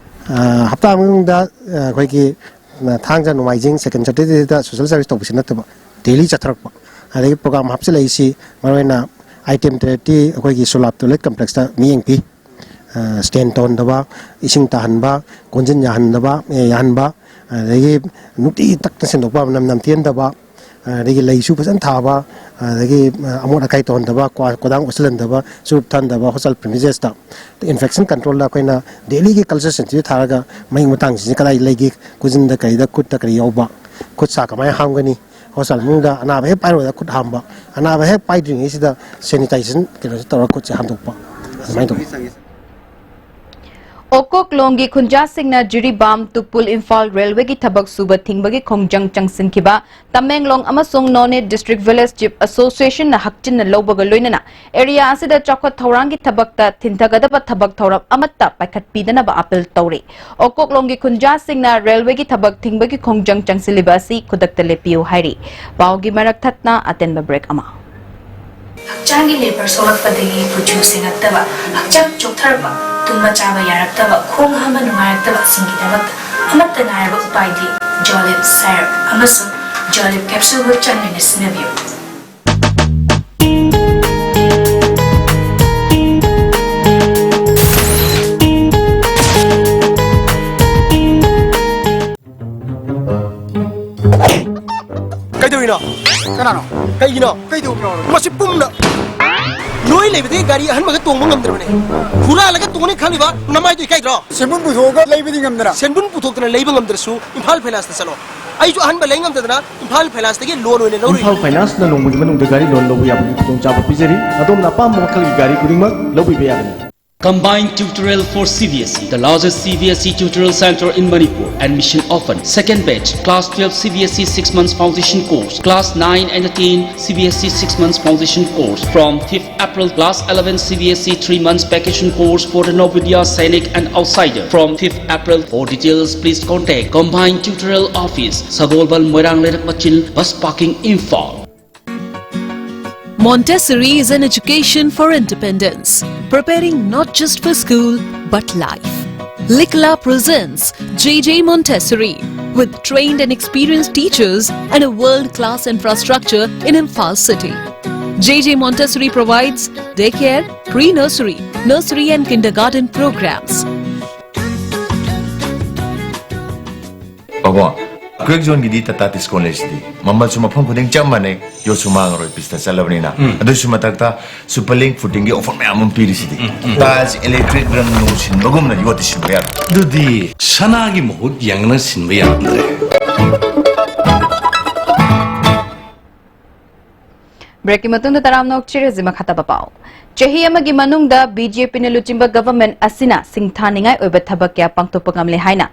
ꯑ, ꯍꯞꯇꯥ ꯑꯃꯒꯤ ꯃꯅꯨꯡꯗ, ꯑ, ꯑꯩꯈꯣꯏꯒꯤ, ꯑ, ꯊꯥꯡꯖ, ꯅꯣꯡꯃꯥꯏꯖꯤꯡ, ꯁꯦꯀꯦꯟ ꯁꯇꯔꯗꯦꯗ ꯁꯣꯁꯦꯜ ꯁꯔꯚꯤꯁ ꯇꯧꯕꯁꯤ ꯅꯠꯇꯕ, ꯗꯦꯂꯤ ꯆꯠꯊꯔꯛꯄ, ꯑꯗꯒꯤ ꯄ꯭ꯔꯣꯒ꯭ꯔꯥꯝ ꯍꯥꯞꯆꯤꯜꯂꯛꯏꯁꯤ ꯃꯔꯨꯑꯣꯏꯅ ꯑꯥꯏꯇꯦꯝ ꯇꯔꯦꯠꯇꯤ ꯑꯩꯈꯣꯏꯒꯤ ꯁꯨꯂꯥꯞ ꯇꯣꯏꯂꯦꯠ ꯀꯝꯄ꯭ꯂꯦꯛꯁꯇ ꯃꯤꯠꯌꯦꯡ ꯄꯤ꯫ ꯑ, ꯁ꯭ꯇꯦꯟ ꯇꯧꯍꯟꯗꯕ, ꯏꯁꯤꯡ ꯇꯥꯍꯟꯕ, ꯀꯣꯟꯖꯤꯟ ꯌꯥꯍꯟꯗꯕ, ꯑꯦ, ꯌꯥꯍꯟꯕ, ꯑꯗꯒꯤ ꯅꯨꯡꯇꯤꯒꯤ ꯇꯛꯇ ꯁꯦꯡꯗꯣꯛꯄ, ꯃꯅꯝ ꯅꯝꯊꯤꯍꯟꯗꯕ, ꯑꯗꯒꯤ ꯂꯩꯁꯨ ꯐꯖꯅ ꯊꯥꯕ, ꯑꯗꯒꯤ, ꯑ, ꯑꯃꯣꯠ ꯑꯀꯥꯏ ꯇꯧꯍꯟꯗꯕ, ꯀ꯭ꯋꯥ ꯀꯣꯗꯥꯡ ꯎꯠꯁꯤꯜꯍꯟꯗꯕ, ꯆꯨꯔꯨꯞ ꯊꯛꯍꯟꯗꯕ, ꯍꯣꯁꯇꯦꯜ ꯄ꯭ꯔꯤꯃꯤꯁꯦꯁꯇ ꯏꯟꯐꯦꯛꯁꯟ ꯀꯟꯇ꯭ꯔꯣꯜꯗ ꯑꯩꯈꯣꯏꯅ ꯗꯦꯂꯤꯒꯤ ꯀꯜꯆꯔ ꯁꯦꯟꯁꯤꯇꯤꯚ ꯊꯥꯔꯒ ꯃꯍꯤꯛ ꯃꯇꯥꯡꯁꯤꯡꯁꯦ ꯀꯗꯥꯏ ꯂꯩꯒꯦ, ꯈꯨꯖꯤꯟꯗ ꯀꯩꯗ ꯈꯨꯠꯇ ꯀꯔꯤ ꯌꯥꯎꯕ, ꯈꯨꯠ ꯁꯥ ꯀꯃꯥꯏꯅ ꯍꯥꯝꯒꯅꯤ, ꯍꯣꯁꯄꯤꯇꯥꯜ ꯃꯅꯨꯡꯗ ꯑꯅꯥꯕ ꯍꯦꯛ ꯄꯥꯏꯔꯨꯔꯗ ꯈꯨꯠ ꯍꯥꯝꯕ, ꯑꯅꯥꯕ ꯍꯦꯛ ꯄꯥꯏꯗ꯭ꯔꯤꯉꯩꯁꯤꯗ ꯁꯦꯅꯤꯇꯥꯏꯖꯦꯁꯟ ꯀꯩꯅꯣꯁꯦ ꯇꯧꯔꯒ ꯈꯨꯠꯁꯦ ꯍꯥꯝꯗꯣꯛꯄ, ꯑꯗꯨꯃꯥꯏꯅ ꯇꯧꯋꯤ꯫ ꯑꯣꯀꯣꯛꯂꯣꯡꯒꯤ ꯈꯨꯟꯖꯥꯁꯤꯡꯅ ꯖꯤꯔꯤꯕꯥꯝ ꯇꯨꯄꯨꯜ ꯏꯝꯐꯥꯜ ꯔꯦꯜꯋꯦꯒꯤ ꯊꯕꯛ ꯁꯨꯕ ꯊꯤꯡꯕꯒꯤ ꯈꯣꯡꯖꯪ ꯆꯪꯁꯤꯟꯈꯤꯕ ꯇꯃꯦꯡꯂꯣꯡ ꯑꯃꯁꯨꯡ ꯅꯣꯅꯦ ꯗꯤꯁꯇ꯭ꯔꯤꯛ ꯚꯤꯂꯦꯖ ꯆꯤꯐ ꯑꯦꯁꯣꯁꯤꯌꯦꯁꯟꯅ ꯍꯛꯆꯤꯟꯅ ꯂꯧꯕꯒ ꯂꯣꯏꯅꯅ ꯑꯦꯔꯤꯌꯥ ꯑꯁꯤꯗ ꯆꯥꯎꯈꯠ ꯊꯧꯔꯥꯡꯒꯤ ꯊꯕꯛꯇ ꯊꯤꯟꯊꯒꯗꯕ ꯊꯕꯛ ꯊꯧꯔꯝ ꯑꯃꯠꯇ ꯄꯥꯏꯈꯠꯄꯤꯗꯅꯕ ꯑꯥꯄꯤꯜ ꯇꯧꯔꯤ꯫ ꯑꯣꯀꯣꯛꯂꯣꯡꯒꯤ ꯈꯨꯟꯖꯥꯁꯤꯡꯅ ꯔꯦꯜꯋꯦꯒꯤ ꯊꯕꯛ ꯊꯤꯡꯕꯒꯤ ꯈꯣꯡꯖꯪ ꯆꯪꯁꯤꯜꯂꯤꯕ ꯑꯁꯤ ꯈꯨꯗꯛꯇ ꯂꯦꯞꯄꯤꯌꯨ ꯍꯥꯏꯔꯤ꯫ ꯄꯥꯎꯒꯤ ꯃꯔꯛ ꯊꯠꯅ ꯑꯇꯦꯟꯕ ꯕ꯭ꯔꯦꯛ ꯑꯃ꯫ ꯍꯛꯆꯥꯡꯒꯤ ꯂꯦꯕꯔ ꯁꯣꯛꯂꯛꯄꯗꯒꯤ ꯀꯨꯆꯨ ꯁꯦꯡꯉꯛꯇꯕ, ꯍꯛꯆꯥꯡ ꯆꯣꯛꯊꯔꯛꯄ, ꯇꯨꯝꯕ ꯆꯥꯕ ꯌꯥꯔꯛꯇꯕ, ꯈꯣꯡ ꯍꯥꯝꯕ ꯅꯨꯡꯉꯥꯏꯔꯛꯇꯕꯁꯤꯡꯒꯤꯗꯃꯛꯇ ꯑꯃꯠꯇ ꯉꯥꯏꯔꯕ ꯎꯄꯥꯏꯗꯤ ꯖꯣꯂꯤꯞ ꯁꯥꯏꯔꯞ ꯑꯃꯁꯨꯡ ꯖꯣꯂꯤꯞ ꯀꯦꯞꯁꯨꯜꯕꯨ ꯆꯥꯡ ꯅꯥꯏꯅ ꯁꯤꯖꯤꯟꯅꯕꯤꯌꯨ꯫ ꯀꯩꯗꯧꯔꯤꯅꯣ? ꯀꯅꯥꯅꯣ? ꯀꯩꯒꯤꯅꯣ? ꯀꯩꯗꯧꯕꯅꯣ? ꯃꯁꯤ ꯄꯨꯝꯅ ꯅꯣꯏ ꯂꯩꯕꯗꯒꯤ ꯒꯥꯔꯤ ꯑꯍꯟꯕꯒ ꯇꯣꯡꯕ ꯉꯝꯗ꯭ꯔꯕꯅꯦ꯫ ꯍꯨꯔꯥꯜꯂꯒ ꯇꯣꯡꯅꯤ ꯈꯜꯂꯤꯕ ꯅꯃꯥꯏꯗꯣ ꯏꯀꯥꯏꯗ꯭ꯔꯣ? ꯁꯦꯟꯕꯨꯟ ꯄꯨꯊꯣꯛꯑꯒ ꯂꯩꯕꯗꯤ ꯉꯝꯗꯅ꯫ ꯁꯦꯟꯕꯨꯟ ꯄꯨꯊꯣꯛꯇꯅ ꯂꯩꯕ ꯉꯝꯗ꯭ꯔꯁꯨ ꯏꯝꯐꯥꯜ ꯐꯥꯏꯅꯥꯟꯁꯇ ꯆꯠꯂꯣ꯫ ꯑꯩꯁꯨ ꯑꯍꯟꯕ ꯂꯩ ꯉꯝꯗꯗꯅ ꯏꯝꯐꯥꯜ ꯐꯥꯏꯅꯥꯟꯁꯇꯒꯤ ꯂꯣꯟ ꯑꯣꯏꯅ ꯂꯧꯔꯨꯏ꯫ ꯏꯝꯐꯥꯜ ꯐꯥꯏꯅꯥꯟꯁꯅ ꯅꯣꯡꯃꯒꯤ ꯃꯅꯨꯡꯗ ꯒꯥꯔꯤ ꯂꯣꯟ ꯂꯧꯕ ꯌꯥꯕꯒꯤ ꯈꯨꯗꯣꯡꯆꯥꯕ ꯄꯤꯖꯔꯤ꯫ ꯑꯗꯣꯝꯅ ꯑꯄꯥꯝꯕ ꯃꯈꯜꯒꯤ ꯒꯥꯔꯤ ꯈꯨꯗꯤꯡꯃꯛ ꯂꯧꯕꯤꯕ ꯌꯥꯒꯅꯤ꯫ Combined tutorial for C B S E, the largest C B S E tutorial center in Manipur. Admission open. Second batch, class twelve C B S E six months foundation course, class nine and ten C B S E six months foundation course from fifth April, class eleven C B S E three months vacation course for the Navodaya, Sainik and outsider from fifth April. For details, please contact Combined Tutorial Office, Sagolbal, Moirang Leirak Machil, Bus Parking, Imphal. Montessori is an education for independence, preparing not just for school, but life. Likla presents J J Montessori, with trained and experienced teachers and a world-class infrastructure in Imphal city. J J Montessori provides daycare, pre-nursery, nursery and kindergarten programs. ꯕꯥꯕꯣ, quick ꯖꯣꯟꯒꯤꯗꯤ Tata discount ꯂꯩꯁꯤꯗꯤ꯫ ꯃꯃꯜꯁꯨ ꯃꯐꯝ ꯈꯨꯗꯤꯡ ꯆꯞ ꯃꯥꯟꯅꯩ, ꯌꯣꯠꯁꯨ ꯃꯥꯡꯉꯔꯣꯏ, ꯄꯤꯁꯇ ꯆꯠꯂꯕꯅꯤꯅ꯫ ꯎꯝ꯫ ꯑꯗꯨꯁꯨ ꯃꯊꯛꯇ ꯁꯨꯄꯔ ꯂꯤꯡ ꯐꯨꯇꯤꯡꯒꯤ ꯑꯣꯐꯔ ꯃꯌꯥꯝ ꯑꯃ ꯄꯤꯔꯤꯁꯤꯗꯤ꯫ ꯎꯝ, ꯎꯝ꯫ ꯇꯥꯖ ꯏꯂꯦꯛꯇ꯭ꯔꯤꯛ ꯔꯪ ꯅꯨꯡ ꯁꯤꯟꯕꯒꯨꯝꯅ ꯌꯣꯠꯇꯤ ꯁꯤꯟꯕ ꯌꯥꯔꯣꯏ꯫ ꯑꯗꯨꯗꯤ ꯁꯅꯥꯒꯤ ꯃꯍꯨꯠ ꯌꯥꯡꯅ ꯁꯤꯟꯕ ꯌꯥꯔꯝꯗ꯭ꯔꯦ꯫ ꯕ꯭ꯔꯦꯛꯀꯤ ꯃꯇꯨꯡꯗ ꯇꯔꯥꯝꯅ ꯑꯣꯛꯆꯔꯁꯤ꯫ ꯃꯈꯥ ꯇꯥꯕ ꯄꯥꯎ꯫ ꯆꯍꯤ ꯑꯃꯒꯤ ꯃꯅꯨꯡꯗ ꯕꯤ ꯖꯦ ꯄꯤꯅ ꯂꯨꯆꯤꯡꯕ ꯒꯚꯔꯟꯃꯦꯟꯠ ꯑꯁꯤꯅ ꯁꯤꯡꯊꯥꯅꯤꯡꯉꯥꯏ ꯑꯣꯏꯕ ꯊꯕꯛ ꯀꯌꯥ ꯄꯥꯡꯊꯣꯛꯄ ꯉꯝꯂꯦ ꯍꯥꯏꯅ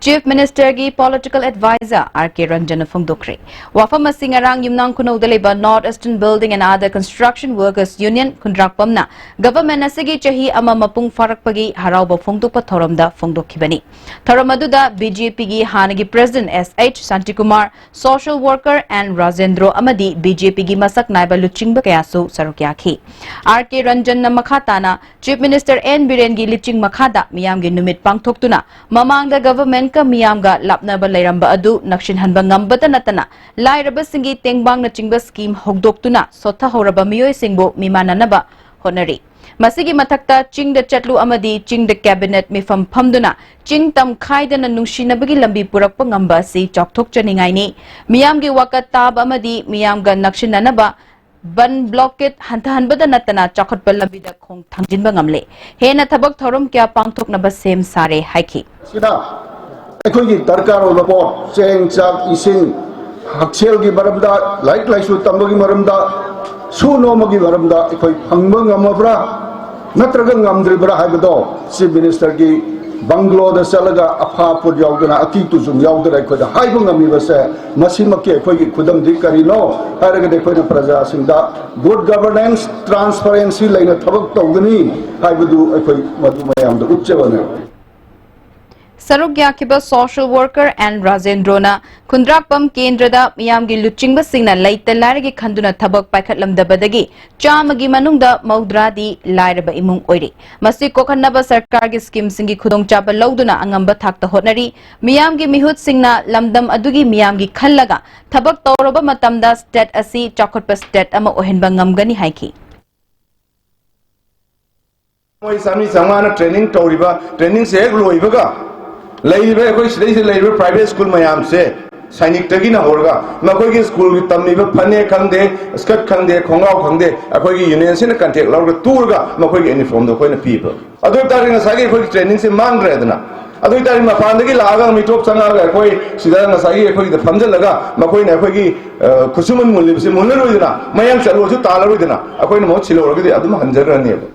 ꯆꯤꯐ ꯃꯤꯅꯤꯁꯇꯔꯒꯤ ꯄꯣꯂꯤꯇꯤꯀꯦꯜ ꯑꯦꯗꯚꯥꯏꯖꯔ ꯑꯥꯔ ꯀꯦ ꯔꯟꯖꯟꯅ ꯐꯣꯡꯗꯣꯛꯈ꯭ꯔꯦ꯫ ꯋꯥꯐꯝ ꯑꯁꯤ ꯉꯔꯥꯡ ꯌꯨꯝꯅꯥꯝ ꯈꯨꯅꯧꯗ ꯂꯩꯕ North Eastern Building and Other Construction Workers Union ꯈꯨꯟꯗ꯭ꯔꯥꯛꯄꯝꯅ ꯒꯚꯔꯟꯃꯦꯟꯠ ꯑꯁꯤꯒꯤ ꯆꯍꯤ ꯑꯃ ꯃꯄꯨꯡ ꯐꯥꯔꯛꯄꯒꯤ ꯍꯔꯥꯎꯕ ꯐꯣꯡꯗꯣꯛꯄ ꯊꯧꯔꯝꯗ ꯐꯣꯡꯗꯣꯛꯈꯤꯕꯅꯤ꯫ ꯊꯧꯔꯝ ꯑꯗꯨꯗ ꯕꯤ ꯖꯦ ꯄꯤꯒꯤ ꯍꯥꯟꯅꯒꯤ ꯄ꯭ꯔꯦꯁꯤꯗꯦꯟꯠ ꯑꯦꯁ H Shantikumar, social worker N Rajendro ꯑꯃꯗꯤ ꯕꯤ ꯖꯦ ꯄꯤꯒꯤ ꯃꯁꯛ ꯅꯥꯏꯕ ꯂꯨꯆꯤꯡꯕ ꯀꯌꯥꯁꯨ ꯁꯔꯨꯛ ꯌꯥꯈꯤ꯫ ꯑꯥꯔ ꯀꯦ ꯔꯟꯖꯟꯅ ꯃꯈꯥ ꯇꯥꯅ ꯆꯤꯐ ꯃꯤꯅꯤꯁꯇꯔ ꯑꯦꯟ ꯕꯤꯔꯦꯟꯒꯤ ꯂꯤꯆꯤꯡ ꯃꯈꯥꯗ ꯃꯤꯌꯥꯝꯒꯤ ꯅꯨꯃꯤꯠ ꯄꯥꯡꯊꯣꯛꯇꯨꯅ ꯃꯃꯥꯡꯗ ꯒꯚꯔꯟꯃꯦꯟꯠꯀ ꯃꯤꯌꯥꯝꯒ ꯂꯥꯞꯅꯕ ꯂꯩꯔꯝꯕ ꯑꯗꯨ ꯅꯛꯁꯤꯟꯍꯟꯕ ꯉꯝꯕꯇ ꯅꯠꯇꯅ ꯂꯥꯏꯔꯕꯁꯤꯡꯒꯤ ꯇꯦꯡꯕꯥꯡꯅꯆꯤꯡꯕ ꯁ꯭ꯀꯤꯝ ꯍꯧꯗꯣꯛꯇꯨꯅ ꯁꯣꯠꯊꯍꯧꯔꯕ ꯃꯤꯑꯣꯏꯁꯤꯡꯕꯨ ꯃꯤꯃꯥꯟꯅꯅꯕ ꯍꯣꯠꯅꯔꯤ꯫ ꯃꯁꯤꯒꯤ ꯃꯊꯛꯇ ꯆꯤꯡꯗ ꯆꯠꯂꯨ ꯑꯃꯗꯤ ꯆꯤꯡꯗ ꯀꯦꯕꯤꯅꯦꯠ ꯃꯤꯐꯝ ꯐꯝꯗꯨꯅ ꯆꯤꯡ ꯇꯝ ꯈꯥꯏꯗꯅ ꯅꯨꯡꯁꯤꯅꯕꯒꯤ ꯂꯝꯕꯤ ꯄꯨꯔꯛꯄ ꯉꯝꯕ ꯑꯁꯤ ꯆꯥꯎꯊꯣꯛꯆꯅꯤꯡꯉꯥꯏꯅꯤ꯫ ꯃꯤꯌꯥꯝꯒꯤ ꯋꯥꯀꯠ ꯇꯥꯕ ꯑꯃꯗꯤ ꯃꯤꯌꯥꯝꯒ ꯅꯛꯁꯤꯟꯅꯅꯕ ꯕꯟ ꯕ꯭ꯂꯣꯀꯦꯠ ꯍꯟꯊꯍꯟꯕꯗ ꯅꯠꯇꯅ ꯆꯥꯎꯈꯠꯄ ꯂꯝꯕꯤꯗ ꯈꯣꯡ ꯊꯥꯡꯖꯤꯟꯕ ꯉꯝꯂꯦ꯫ ꯍꯦꯟꯅ ꯊꯕꯛ ꯊꯧꯔꯝ ꯀꯌꯥ ꯄꯥꯡꯊꯣꯛꯅꯕ ꯁꯦꯝ ꯁꯥꯔꯦ ꯍꯥꯏꯈꯤ꯫ ꯁꯤꯅ ꯑꯩꯈꯣꯏꯒꯤ ꯗꯔꯀꯥꯔ ꯑꯣꯏꯕ ꯄꯣꯠ, ꯆꯦꯡ, ꯆꯥꯛ, ꯏꯁꯤꯡ, ꯍꯛꯁꯦꯜꯒꯤ ꯃꯔꯝꯗ, ꯂꯥꯏꯔꯤꯛ ꯂꯥꯏꯁꯨ ꯇꯝꯕꯒꯤ ꯃꯔꯝꯗ, ꯁꯨ ꯅꯣꯝꯕꯒꯤ ꯃꯔꯝꯗ ꯑꯩꯈꯣꯏ ꯐꯪꯕ ꯉꯝꯃꯕ꯭ꯔꯥ? ꯅꯠꯇ꯭ꯔꯒ ꯉꯝꯗ꯭ꯔꯤꯕ꯭ꯔꯥ ꯍꯥꯏꯕꯗꯣ ꯆꯤꯐ ꯃꯤꯅꯤꯁꯇꯔꯒꯤ ꯕꯪꯒ꯭ꯂꯣꯗ ꯆꯠꯂꯒ ꯑꯐꯥ ꯄꯨꯠ ꯌꯥꯎꯗꯅ, ꯑꯀꯤ ꯇꯨꯖꯨꯡ ꯌꯥꯎꯗꯅ ꯑꯩꯈꯣꯏꯗ ꯍꯥꯏꯕ ꯉꯝꯃꯤꯕꯁꯦ, ꯃꯁꯤꯃꯛꯀꯤ ꯑꯩꯈꯣꯏꯒꯤ ꯈꯨꯗꯝꯗꯤ ꯀꯔꯤꯅꯣ ꯍꯥꯏꯔꯒꯗꯤ, ꯑꯩꯈꯣꯏꯅ ꯄ꯭ꯔꯖꯥꯁꯤꯡꯗ ꯒꯨꯗ ꯒꯕꯔꯅꯦꯟꯁ, ꯇ꯭ꯔꯥꯟꯁꯄꯔꯦꯟꯁꯤ ꯂꯩꯅ ꯊꯕꯛ ꯇꯧꯒꯅꯤ ꯍꯥꯏꯕꯗꯨ ꯑꯩꯈꯣꯏ ꯃꯗꯨ ꯃꯌꯥꯝꯗ ꯎꯠꯆꯕꯅꯦꯕ꯫ ꯁꯔꯨꯛ ꯌꯥꯈꯤꯕ ꯁꯣꯁꯤꯌꯦꯜ ꯋꯥꯔꯀꯔ ꯑꯦꯟ ꯔꯥꯖꯦꯟꯗ꯭ꯔꯣꯅ ꯈꯨꯟꯗ꯭ꯔꯥꯛꯄꯝ ꯀꯦꯟꯗ꯭ꯔꯗ ꯃꯤꯌꯥꯝꯒꯤ ꯂꯨꯆꯤꯡꯕꯁꯤꯡꯅ ꯂꯩꯇ ꯂꯥꯏꯔꯒꯤ ꯈꯟꯗꯨꯅ ꯊꯕꯛ ꯄꯥꯏꯈꯠꯂꯝꯗꯕꯗꯒꯤ ꯆꯥꯝꯃꯒꯤ ꯃꯅꯨꯡꯗ ꯃꯧꯗ꯭ꯔꯥꯗꯤ ꯂꯥꯏꯔꯕ ꯏꯃꯨꯡ ꯑꯣꯏꯔꯤ꯫ ꯃꯁꯤ ꯀꯣꯛꯍꯟꯅꯕ ꯁꯔꯀꯥꯔꯒꯤ ꯁ꯭ꯀꯤꯝꯁꯤꯡꯒꯤ ꯈꯨꯗꯣꯡꯆꯥꯕ ꯂꯧꯗꯨꯅ ꯑꯉꯝꯕ ꯊꯥꯛꯇ ꯍꯣꯠꯅꯔꯤ꯫ ꯃꯤꯌꯥꯝꯒꯤ ꯃꯤꯍꯨꯠꯁꯤꯡꯅ ꯂꯝꯗꯝ ꯑꯗꯨꯒꯤ ꯃꯤꯌꯥꯝꯒꯤ ꯈꯜꯂꯒ ꯊꯕꯛ ꯇꯧꯔꯕ ꯃꯇꯝꯗ ꯁ꯭ꯇꯦꯠ ꯑꯁꯤ ꯆꯥꯎꯈꯠꯄ ꯁ꯭ꯇꯦꯠ ꯑꯃ ꯑꯣꯏꯍꯟꯕ ꯉꯝꯒꯅꯤ ꯍꯥꯏꯈꯤ꯫ ꯃꯣꯏ ꯆꯥꯃꯔꯤ ꯆꯥꯃꯉꯥꯅ ꯇ꯭ꯔꯦꯅꯤꯡ ꯇꯧꯔꯤꯕ, ꯇ꯭ꯔꯦꯅꯤꯡꯁꯦ ꯍꯦꯛ ꯂꯣꯏꯕꯒ ꯂꯩꯔꯤꯕ, ꯑꯩꯈꯣꯏ ꯁꯤꯗꯩꯁꯤꯗ ꯂꯩꯔꯤꯕ ꯄ꯭ꯔꯥꯏꯚꯦꯠ ꯁ꯭ꯀꯨꯜ ꯃꯌꯥꯝꯁꯦ, ꯁꯥꯏꯅꯤꯛꯇꯒꯤꯅ ꯍꯧꯔꯒ ꯃꯈꯣꯏꯒꯤ ꯁ꯭ꯀꯨꯜꯒꯤ ꯇꯝꯃꯤꯕ ꯐꯅꯦꯛ ꯈꯪꯗꯦ, ꯁ꯭ꯀꯔꯠ ꯈꯪꯗꯦ, ꯈꯣꯡꯒ꯭ꯔꯥꯎ ꯈꯪꯗꯦ, ꯑꯩꯈꯣꯏꯒꯤ ꯌꯨꯅꯤꯌꯟꯁꯤꯅ ꯀꯟꯇꯦꯛ ꯂꯧꯔꯒ ꯇꯨꯔꯒ ꯃꯈꯣꯏꯒꯤ ꯌꯨꯅꯤꯐꯣꯔꯝꯗꯣ ꯑꯩꯈꯣꯏꯅ ꯄꯤꯕ꯫ ꯑꯗꯨ ꯑꯣꯏꯇꯥꯔꯗꯤ ꯉꯁꯥꯏꯒꯤ ꯑꯩꯈꯣꯏꯒꯤ ꯇ꯭ꯔꯦꯅꯤꯡꯁꯦ ꯃꯥꯡꯗ꯭ꯔꯦꯗꯅ꯫ ꯑꯗꯨ ꯑꯣꯏꯇꯥꯔꯗꯤ ꯃꯄꯥꯟꯗꯒꯤ ꯂꯥꯛꯑꯒ, ꯃꯤꯇꯣꯞ ꯆꯪꯉꯛꯑꯒ ꯑꯩꯈꯣꯏ ꯁꯤꯗ ꯉꯁꯥꯏꯒꯤ ꯑꯩꯈꯣꯏꯒꯤꯗ ꯐꯝꯖꯜꯂꯒ ꯃꯈꯣꯏꯅ ꯑꯩꯈꯣꯏꯒꯤ, ꯑ, ꯈꯨꯠꯁꯨꯃꯟ ꯃꯨꯜꯂꯤꯕꯁꯦ ꯃꯨꯜꯂꯔꯣꯏꯗꯅ, ꯃꯌꯥꯡ ꯆꯠꯂꯨꯔꯁꯨ ꯇꯥꯜꯂꯔꯣꯏꯗꯅ, ꯑꯩꯈꯣꯏꯅ ꯃꯍꯨꯠ ꯁꯤꯜꯍꯧꯔꯒꯗꯤ ꯑꯗꯨꯝ ꯍꯟꯖꯈ꯭ꯔꯅꯦꯕ꯫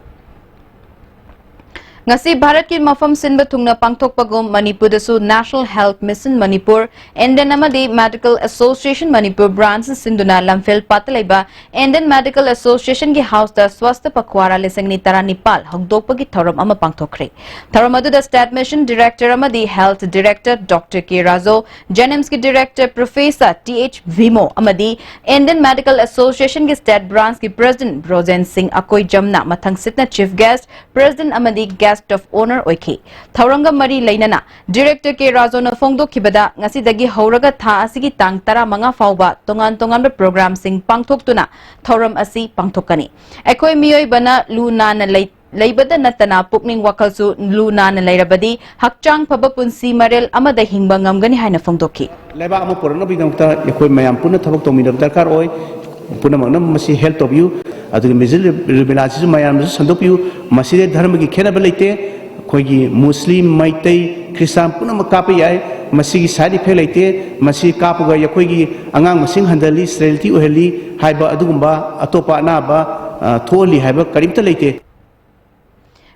ꯉꯁꯤ ꯚꯥꯔꯠꯀꯤ ꯃꯐꯝ ꯁꯤꯟꯕ ꯊꯨꯡꯅ ꯄꯥꯡꯊꯣꯛꯄꯒꯨꯝ ꯃꯅꯤꯄꯨꯔꯗꯁꯨ National Health Mission Manipur, Indian ꯑꯃꯗꯤ Medical Association Manipur branch ꯁꯤꯟꯗꯨꯅ ꯂꯝꯐꯦꯜ ꯄꯥꯠꯇ ꯂꯩꯕ Indian Medical Association ꯒꯤ ꯍꯥꯎꯁꯇ ꯁ꯭ꯋꯥꯁꯊ ꯄꯈ꯭ꯋꯥꯔꯥ ꯂꯤꯁꯤꯡ ꯑꯅꯤ ꯇꯔꯥꯅꯤꯄꯥꯜ ꯍꯧꯗꯣꯛꯄꯒꯤ ꯊꯧꯔꯝ ꯑꯃ ꯄꯥꯡꯊꯣꯛꯈ꯭ꯔꯦ꯫ ꯊꯧꯔꯝ ꯑꯗꯨꯗ State Mission Director ꯑꯃꯗꯤ Health Director Doctor K Raju, JNIMS ꯀꯤ Director Professor Th Vimo ꯑꯃꯗꯤ Indian Medical Association ꯒꯤ State Branch ꯀꯤ President ꯕ꯭ꯔꯣꯖꯦꯟ ꯁꯤꯡ ꯑꯀꯣꯏꯖꯝꯅ ꯃꯊꯪꯁꯤꯠꯅ Chief Guest, President ꯑꯃꯗꯤ Guest of Honour ꯑꯣꯏꯈꯤ꯫ ꯊꯧꯔꯝꯒ ꯃꯔꯤ ꯂꯩꯅꯅ Director K ꯔꯥꯖꯨꯅ ꯐꯣꯡꯗꯣꯛꯈꯤꯕꯗ, ꯉꯁꯤꯗꯒꯤ ꯍꯧꯔꯒ ꯊꯥ ꯑꯁꯤꯒꯤ ꯇꯥꯡ ꯇꯔꯥꯃꯉꯥ ꯐꯥꯎꯕ ꯇꯣꯉꯥꯟ ꯇꯣꯉꯥꯟꯕ programꯁꯤꯡ ꯄꯥꯡꯊꯣꯛꯇꯨꯅ ꯊꯧꯔꯝ ꯑꯁꯤ ꯄꯥꯡꯊꯣꯛꯀꯅꯤ꯫ ꯑꯩꯈꯣꯏ ꯃꯤꯑꯣꯏꯕꯅ ꯂꯨ ꯅꯥꯟꯅ ꯂꯩ-, ꯂꯩꯕꯗ ꯅꯠꯇꯅ ꯄꯨꯛꯅꯤꯡ ꯋꯥꯈꯜꯁꯨ ꯂꯨ ꯅꯥꯟꯅ ꯂꯩꯔꯕꯗꯤ ꯍꯛꯆꯥꯡ ꯐꯕ ꯄꯨꯟꯁꯤ ꯃꯔꯦꯜ ꯑꯃꯗ ꯍꯤꯡꯕ ꯉꯝꯒꯅꯤ ꯍꯥꯏꯅ ꯐꯣꯡꯗꯣꯛꯈꯤ꯫ ꯂꯩꯕꯥꯛ ꯑꯃ ꯄꯨꯔꯛꯅꯕꯒꯤꯗꯃꯛꯇ ꯑꯩꯈꯣꯏ ꯃꯌꯥꯝ ꯄꯨꯟꯅ ꯊꯕꯛ ꯇꯧꯃꯤꯟꯅꯕ ꯗꯔꯀꯥꯔ ꯑꯣꯏ꯫ ꯄꯨꯝꯅꯃꯛꯅ ꯃꯁꯤ help ꯇꯧꯕꯤꯌꯨ꯫ ꯑꯗꯨꯒ measles rubella ꯁꯤꯁꯨ ꯃꯌꯥꯝꯅꯁꯨ ꯁꯟꯗꯣꯛꯄꯤꯌꯨ꯫ ꯃꯁꯤꯗ ꯙꯔꯃꯒꯤ ꯈꯦꯠꯅꯕ ꯂꯩꯇꯦ꯫ ꯑꯩꯈꯣꯏꯒꯤ ꯃꯨꯁꯂꯤꯝ, ꯃꯩꯇꯩ, ꯈ꯭ꯔꯤꯁꯇꯥꯟ ꯄꯨꯝꯅꯃꯛ ꯀꯥꯞꯄ ꯌꯥꯏ꯫ ꯃꯁꯤꯒꯤ side effect ꯂꯩꯇꯦ꯫ ꯃꯁꯤ ꯀꯥꯞꯄꯒ ꯑꯩꯈꯣꯏꯒꯤ ꯑꯉꯥꯡ ꯃꯁꯤꯡ ꯍꯟꯊꯍꯜꯂꯤ, sterility ꯑꯣꯏꯍꯜꯂꯤ ꯍꯥꯏꯕ ꯑꯗꯨꯒꯨꯝꯕ ꯑꯇꯣꯞꯄ ꯑꯅꯥꯕ, ꯑ, ꯊꯣꯛꯍꯜꯂꯤ ꯍꯥꯏꯕ ꯀꯔꯤꯝꯇ ꯂꯩꯇꯦ꯫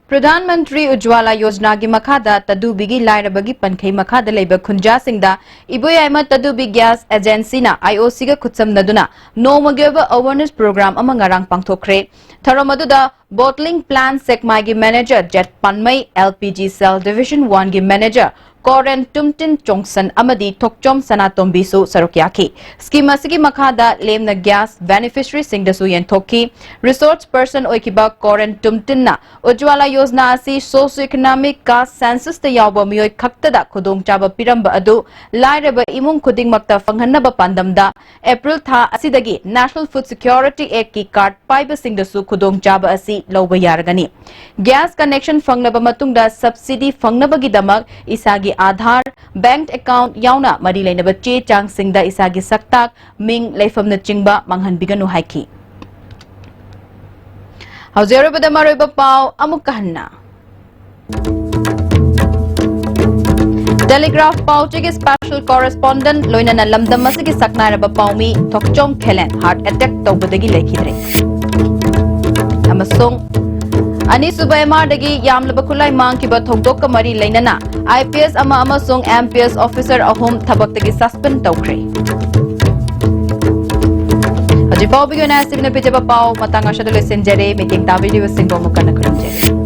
ꯄ꯭ꯔꯙꯥꯟ ꯃꯟꯇ꯭ꯔꯤ ꯎꯖ꯭ꯋꯥꯂꯥ ꯌꯣꯖꯅꯥꯒꯤ ꯃꯈꯥꯗ ꯇꯗꯨꯕꯤꯒꯤ ꯂꯥꯏꯔꯕꯒꯤ ꯄꯟꯈꯩ ꯃꯈꯥꯗ ꯂꯩꯕ ꯈꯨꯟꯖꯥꯁꯤꯡꯗ ꯏꯕꯣꯌꯥꯏꯃ ꯇꯗꯨꯕꯤ ꯒ꯭ꯌꯥꯁ ꯑꯦꯖꯦꯟꯁꯤꯅ IOCꯒ ꯈꯨꯠꯁꯝꯅꯗꯨꯅ ꯅꯣꯡꯃꯒꯤ ꯑꯣꯏꯕ ꯑꯋꯦꯔꯅꯦꯁ ꯄ꯭ꯔꯣꯒ꯭ꯔꯥꯝ ꯑꯃ ꯉꯔꯥꯡ ꯄꯥꯡꯊꯣꯛꯈ꯭ꯔꯦ꯫ ꯊꯧꯔꯝ ꯑꯗꯨꯗ ꯕꯣꯇꯂꯤꯡ ꯄ꯭ꯂꯥꯟꯠ ꯁꯦꯛꯃꯥꯏꯒꯤ manager Jet Panmei, LPG cell division oneꯒꯤ ꯃꯦꯅꯦꯖꯔ ꯀꯣꯔꯦꯟ ꯇꯨꯝꯇꯤꯟ ꯆꯣꯡꯁꯟ ꯑꯃꯗꯤ ꯊꯣꯛꯆꯣꯝ ꯁꯅꯥꯇꯣꯝꯕꯤꯁꯨ ꯁꯔꯨꯛ ꯌꯥꯈꯤ꯫ ꯁ꯭ꯀꯤꯝ ꯑꯁꯤꯒꯤ ꯃꯈꯥꯗ ꯂꯦꯝꯅ ꯒ꯭ꯌꯥꯁ ꯕꯦꯅꯤꯐꯤꯁꯔꯤꯁꯤꯡꯗꯁꯨ ꯌꯦꯟꯊꯣꯛꯈꯤ꯫ ꯔꯤꯁꯣꯔꯁ ꯄꯔꯁꯟ ꯑꯣꯏꯈꯤꯕ ꯀꯣꯔꯦꯟ ꯇꯨꯝꯇꯤꯟꯅ ꯎꯖ꯭ꯋꯥꯂꯥ ꯌꯣꯖꯅꯥ ꯑꯁꯤ ꯁꯣꯁꯤꯑꯣ ꯏꯀꯣꯅꯣꯃꯤꯛ ꯀꯥꯁ ꯁꯦꯟꯁꯁꯇ ꯌꯥꯎꯕ ꯃꯤꯑꯣꯏ ꯈꯛꯇꯗ ꯈꯨꯗꯣꯡꯆꯥꯕ ꯄꯤꯔꯝꯕ ꯑꯗꯨ ꯂꯥꯏꯔꯕ ꯏꯃꯨꯡ ꯈꯨꯗꯤꯡꯃꯛꯇ ꯐꯪꯍꯟꯅꯕ ꯄꯥꯟꯗꯝꯗ ꯑꯦꯄ꯭ꯔꯤꯜ ꯊꯥ ꯑꯁꯤꯗꯒꯤ National Food Security Actꯀꯤ ꯀꯥꯔꯗ ꯄꯥꯏꯕꯁꯤꯡꯗꯁꯨ ꯈꯨꯗꯣꯡꯆꯥꯕ ꯑꯁꯤ ꯂꯧꯕ ꯌꯥꯔꯒꯅꯤ꯫ ꯒ꯭ꯌꯥꯁ ꯀꯅꯦꯛꯁꯟ ꯐꯪꯂꯕ ꯃꯇꯨꯡꯗ ꯁꯕꯁꯤꯗꯤ ꯐꯪꯅꯕꯒꯤꯗꯃꯛ ꯏꯁꯥꯒꯤ ꯑꯥꯙꯥꯔ, ꯕꯦꯡꯛ ꯑꯦꯀꯥꯎꯟꯠ ꯌꯥꯎꯅ ꯃꯔꯤ ꯂꯩꯅꯕ ꯆꯦ ꯆꯥꯡꯁꯤꯡꯗ ꯏꯁꯥꯒꯤ ꯁꯛꯇꯥꯛ, ꯃꯤꯡ, ꯂꯩꯐꯝꯅꯆꯤꯡꯕ ꯃꯥꯡꯍꯟꯕꯤꯒꯅꯨ ꯍꯥꯏꯈꯤ꯫ ꯍꯧꯖꯤꯛ ꯑꯔꯣꯏꯕꯗ ꯃꯔꯨꯑꯣꯏꯕ ꯄꯥꯎ ꯑꯃꯨꯛꯀ ꯍꯟꯅ꯫ ꯇꯦꯂꯤꯒ꯭ꯔꯥꯐ ꯄꯥꯎꯆꯦꯒꯤ ꯁ꯭ꯄꯦꯁꯦꯜ ꯀꯣꯔꯦꯁꯄꯣꯟꯗꯦꯟꯠ ꯂꯣꯏꯅꯅ ꯂꯝꯗꯝ ꯑꯁꯤꯒꯤ ꯁꯛꯅꯥꯏꯔꯕ ꯄꯥꯎꯃꯤ ꯊꯣꯛꯆꯣꯝ ꯈꯦꯂꯦꯟ ꯍꯥꯔꯠ ꯑꯦꯇꯦꯛ ꯇꯧꯕꯗꯒꯤ ꯂꯩꯈꯤꯗ꯭ꯔꯦ꯫ ꯑꯃꯁꯨꯡ ꯑꯅꯤꯁꯨꯕ MRꯗꯒꯤ ꯌꯥꯝꯂꯕ ꯈꯨꯠꯂꯥꯏ ꯃꯥꯡꯈꯤꯕ ꯊꯧꯗꯣꯛꯀ ꯃꯔꯤ ꯂꯩꯅꯅ IPS ꯑꯃ ꯑꯃꯁꯨꯡ MPS ꯑꯣꯐꯤꯁꯔ ꯑꯍꯨꯝ ꯊꯕꯛꯇꯒꯤ ꯁꯁꯄꯦꯟ ꯇꯧꯈ꯭ꯔꯦ꯫ ꯍꯧꯖꯤꯛ ꯐꯥꯎꯕꯒꯤ ꯑꯣꯏꯅ ꯑꯁꯤꯅ ꯄꯤꯖꯕ ꯄꯥꯎ ꯃꯇꯥꯡ ꯑꯁꯤꯗ ꯂꯣꯏꯁꯤꯟꯖꯔꯦ꯫ ꯃꯤꯠꯌꯦꯡ ꯇꯥꯕꯤꯔꯤꯕꯁꯤꯡꯕꯨ ꯑꯃꯨꯛ ꯍꯟꯅ ꯈꯨꯔꯨꯝꯖꯔꯤ꯫